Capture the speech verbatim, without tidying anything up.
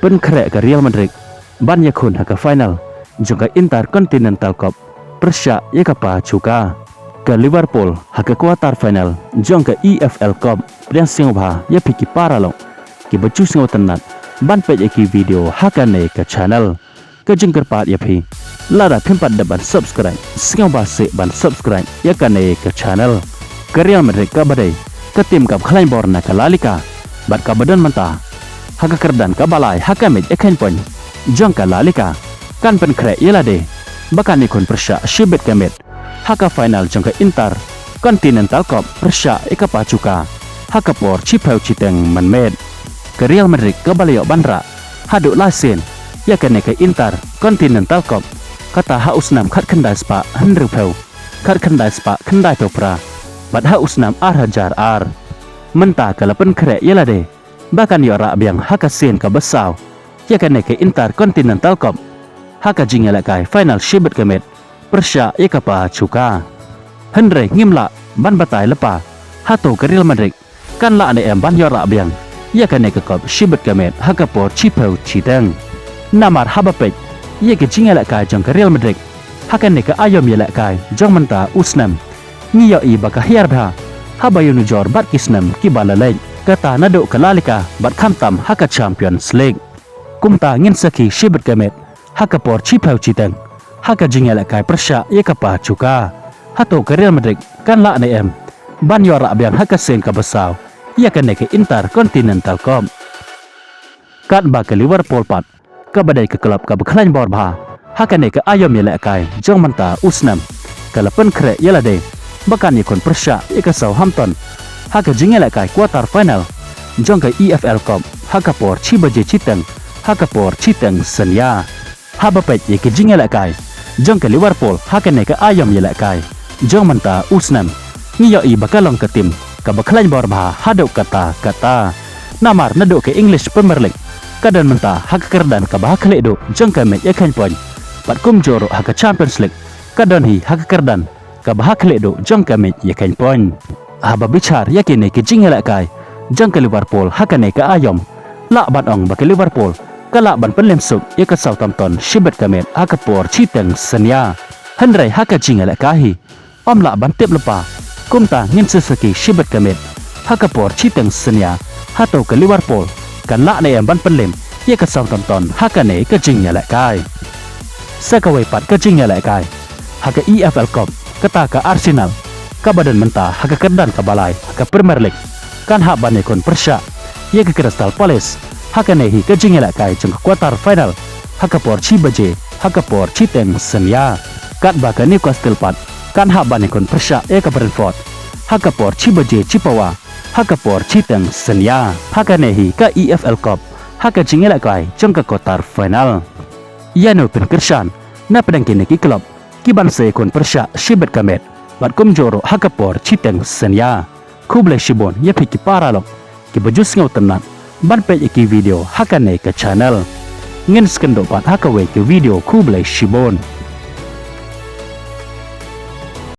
pynkhreh ka Real Madrid ban ïakhun ha ka final jong ka Intercontinental Cup pyrshah ïa ka Pachuca. Ka Liverpool ha ka quarter final jong ka E F L Cup. Pdiang sngewbha ïa phi ki paralok kiba ju sngewtynnat ban peit ïa ki video ha kane ka channel. Ka jingkyrpad ïa phi, lada phim pat dep ban subscribe, sngewbha seh ban subscribe ïa kane ka channel. Ka Real Madrid kaba dei ka team kaba khlaiñ bor na ka La Liga bad kaba don mynta ha ka kyrdan kaba lai ha ka mej ïakhun point jong ka La Liga kan pynkhreh ïa lade ba kan ïakhun pyrshah shibit ka met ha ka final jong ka Intercontinental Cup pyrshah ïa ka Pachuca ha ka por shiphew shiteng mynmiet. Ka Real Madrid kaba la ïoh ban rah haduh lai sien ïa kane ka Intercontinental Cup, kata ha u snem khatkhyndai spah hynriewphew khatkhyndai spah khyndaiphew phra bad ha u snem ar hajar ar. Mynta ka la pynkhreh ïa lade ba kan ïoh rah biang ha ka sien kaba saw ïa kane ka Intercontinental Cup ha ka jingïalehkai final shibit ka met pyrshah ïa ka Pachuca. Hynrei ngim lah ban batai lypa hato ka Real Madrid kan lah ne em ban ïoh rah biang ïa kane ka cup shibit ka met ha ka por shiphew shiteng. Namar haba peit ïa ka jingïalehkai jong ka Real Madrid ha kane ka aïom ïalehkai jong mynta u snem, ngi ïohi ba ka hiar bha haba ïanujor bad ki snem kiba la leit, kata naduh ka La Liga bad khamtam ha ka Champions League. Kumta ngin sakhi shibit ka met ha ka por shiphew shiteng ha ka jingïalehkai pyrshah ïa ka Pachuca, hato ka Real Madrid kan lah ne em ban ïoh rah biang ha ka sien kaba saw ïa kane ka Intercontinental Cup. Katba ka Liverpool pat, kaba dei ka club kaba khlaiñ bor bha ha kane ka aïom ïalehkai jong mynta u snem, ka la pynkhreh ïa lade ba kan ïakhun pyrshah ïa ka Southampton ha ka jingïalehkai quarter final jong ka E F L Cup ha ka por shi baje shiteng ha ka por shiteng synñia. Haba peit ïa ka jingïalehkai jong ka Liverpool ha kane ka aïom ïalehkai jong mynta u snem, ngi ïohi ba ka long ka team kaba khlaiñ bor bha haduh katta katta. Namar naduh ka English Premier League ka don mynta ha ka kyrdan kaba ha khlieh duh jong ka mej ïakhun point, bad kumjuh ruh ha ka Champions League ka don hi ha ka kyrdan kaba ha khlieh duh jong ka mej ïakhun point. Haba bichar ïa kine ki jingïalehkai jong ka Liverpool ha kane ka aïom, lah ban ong ba ka Liverpool ka lah ban pynlem suk ïa ka Southampton shibit ka met ha ka por shiteng synñia. Hynrei ha ka jingïalehkai hi, ym lah ban tip lypa. Kumta ngin sa sakhi shibit ka met ha ka por shiteng synñia, hato ka Liverpool kan lah ne em ban pynlem ïa ka Southampton ha kane ka jingïalehkai. Sa kawei pat ka jingïalehkai ha ka E F L Cup, kata ka Arsenal kaba don mynta ha ka kyrdan kaba lai ha ka Premier League kan hap ban ïakhun pyrshah ïa ka Crystal Palace ha kane hi ka jingïalehkai jong ka quarter final ha ka por shi baje ha ka por shiteng synñia. Katba ka Newcastle pat kan hap ban ïakhun pyrshah ïa ka Brentford ha ka por shi baje shi pawa ha ka por shiteng synñia. Ha kane hi ka E F L Cup ha ka jingïalehkai jong ka quarter final, ïano phin kyrshan na pdeng kine ki club kiban sa ïakhun pyrshah shibit ka met bad kumjuh ruh ha ka por shiteng synñia? Khublei shibun ïa phi ki paralok kiba ju sngewtynnat ban peit ïa ki video ha kane ka channel. Ngin sa ïakynduh pat ha kawei ka video, khublei shibun.